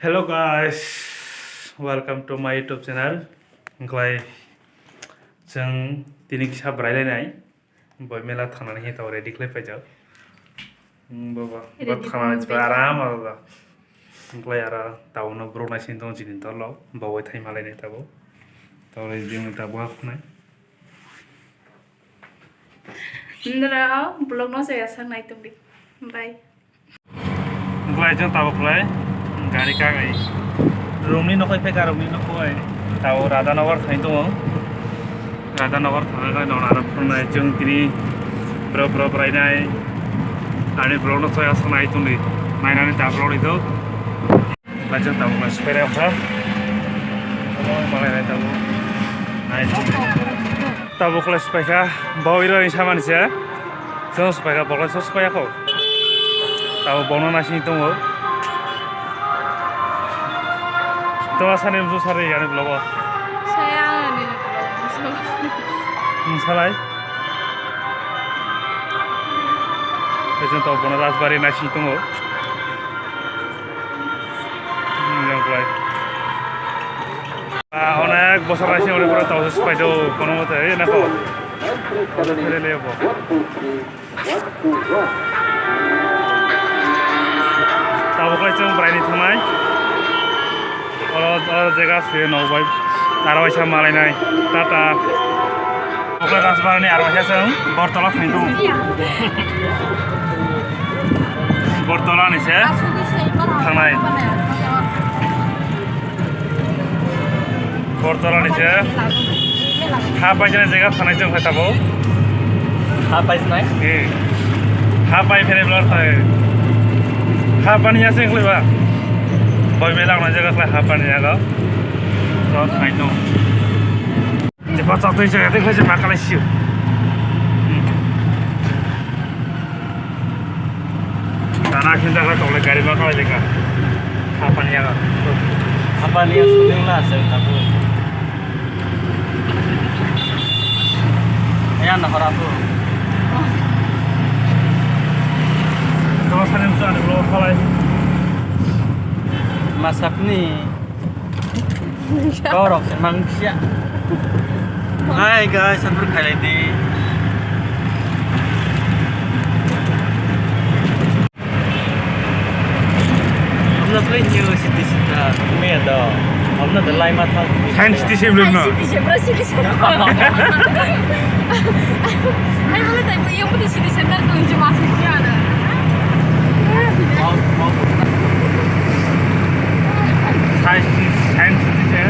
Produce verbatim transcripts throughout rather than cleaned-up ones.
Hello guys, welcome to my YouTube channel. Wngkhlai chwng tini kisa bwrailainai boi mela thangnani hinwi tabuk ready khlai paijak. Hmm, baba, ready thangnani khlai aram alada. Wngkhlai aro tabukno borok naising tongo chini tolo, bowai thai malainai tabuk. Tabuk ready wngwi tabuk haknai. Nora vlog no saya sang nai tongdi. Bye. Wngkhlai chwng tabuk khlai gari kagai. Romni nokhoi phai ka romni nokhoi. Tabuk Radhanagar thai tongo. Radhanagar thangna khai nong aro phunai chwng tini bro bro brainai. Ani vlog no saya sang nai tongdi. Nainani ta vlog ni do. Laijak tabuk lai spai rok ha. Omo malai nai tabuk. Nai tabuk lai spai kha. Bau iro ni samani se. Chwng spai kha, bok lai so spai ya kho. Tabuk bono naising tongo. Toma sani musu sari yani vlog o. Saya ani vlog musu. Hmm, salai. Ejang tabuk bono Rajbari naising tongo. Hmm, yang kulai. Ah, onek bosor naising onek pura tau se pai do, kono mote, eh, nako. Tau se phai le le bo. Tau bo kai chwng bwrai ni thangnai. Oro, oro jaga se no bai. Aro waisa malai nai. Tata. Okla Rajbari ni aro waisa chwng Bortola thang tongo. Bortola ni se thangnai. Bortola ni se ha paijana jaga thangnai chwng khe tabuk. Ha paijana? Hmm. Ha pai phene blor thai. Ha pani ya sing leba. Boi mela na jaga khlai ha pani ya ga. Blor thai no. Jepang chok twi chok, twi khlai se ma kalai sio. Dana khin jakha tokle gari ma kalai jekha. Hapani yaga. Hapani ya sudeng la se tabu. Ya na hora bu. Dana sani musa ani vlog khalai. Masakni. Borok se mangsia. Hi guys, sabar khailai di. Abna play new city sita, me do. Abna do lai ma thang. Science city se belum no. Science city se, bro, city se. Ai, wala tai, yang penting city center tu je masuk je ada. Science, science teacher.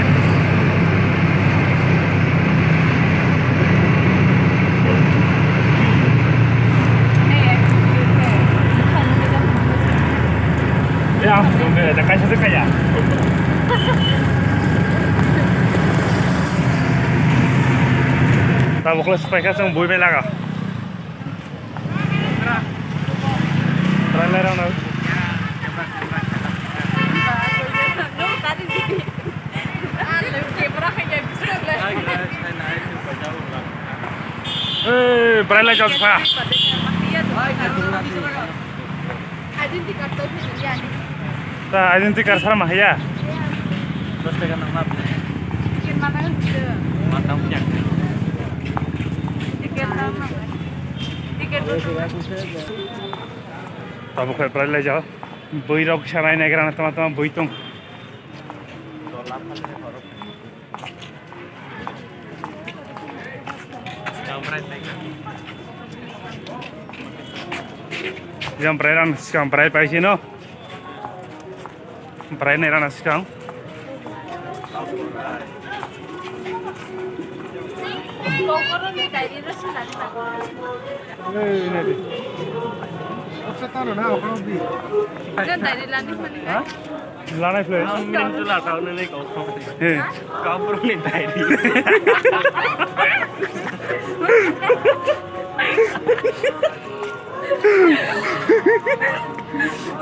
Ya, ang belum ada kaisa de kaya. Tabuk le spai kha chwng bui bai laga. Trailer ang nang. Eh, brai lai jauh pha. Identity card to phini ya ni. Ta identity card sara ma haya. Dos taka nang map. Ticket mana kan gitu. Matang punya. Ticket mana? Ticket mana? Tabuk khe brai lai jao. Bui rok sanai nai gra tama tama bui tong. Yang brai ran skang brai pai sino. Brai nai ran skang. Ei, nai di. Oksa tano na, okra bi. Ada dari lani mana? Ha? Lanai phlai. Ang min tu la tau nai ko. He. Kau pun ni dai di.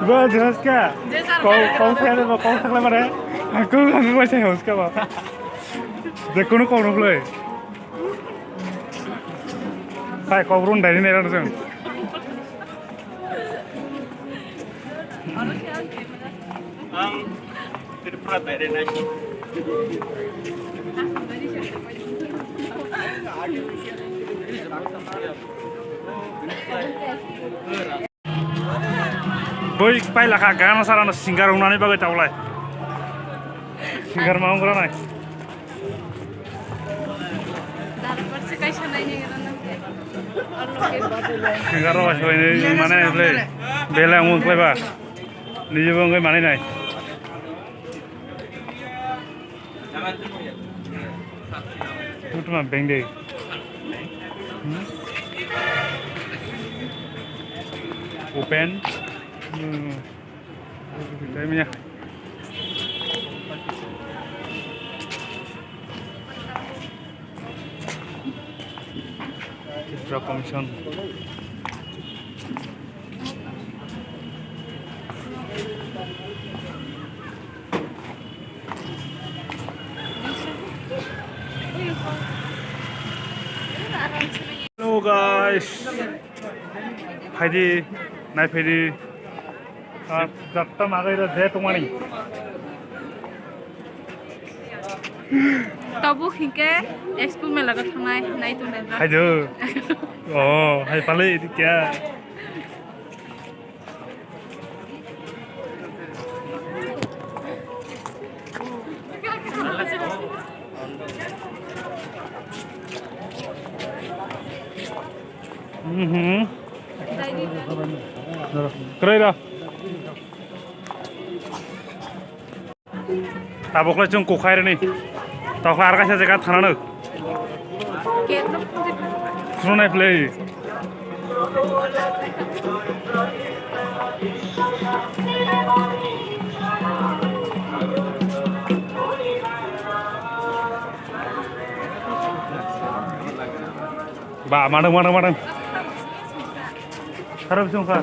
Ba jelas ka. Kau kau saya ba kau tak lemare. Aku aku masih haus ka ba. Dekunu kau nukle. Hai kau run dai ni rang jeng. Ang Boi pailakha gana sarano singer wngnani bagwi tawlai. Singer ma wngranai. Singer rok aswk mane belai wngwi khlaiba. Nijebo wngwi manwi nai. Butuma beng de. Hmm? Open. Hmm. Dai miya. Tripura Commission. Hello guys, phaidi, nai phaidi. Ah, jatta magai ra je tongmani. Tabuk hinkhe Expo mela go thangnai nai tongnai ba. Hai do. Oh, hai pale kya? Mhm. Kwrwi rw. Tabuk le chwng kukhai rwni. Tokla ar kaisa jaga thanano. Sunai play. Ba, madang, madang, madang. Harap sungkha.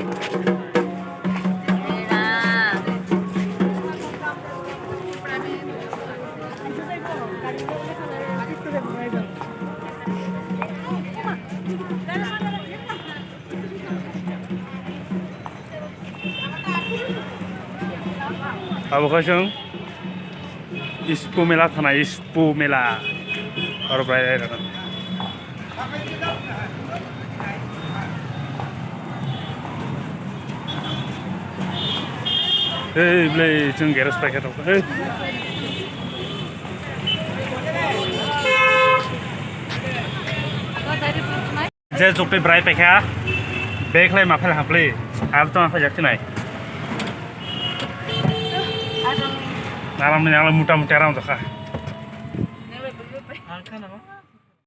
Abo khe chwng Expo mela thana, Expo mela. Oro bai rai rana. Hey, blai, chwng garage pai khe tong. Hey. Je jokte brai paikha, bag lai ma phai haplai, ar to phai jak sinai. Aram ni alam muta muta aram jakha.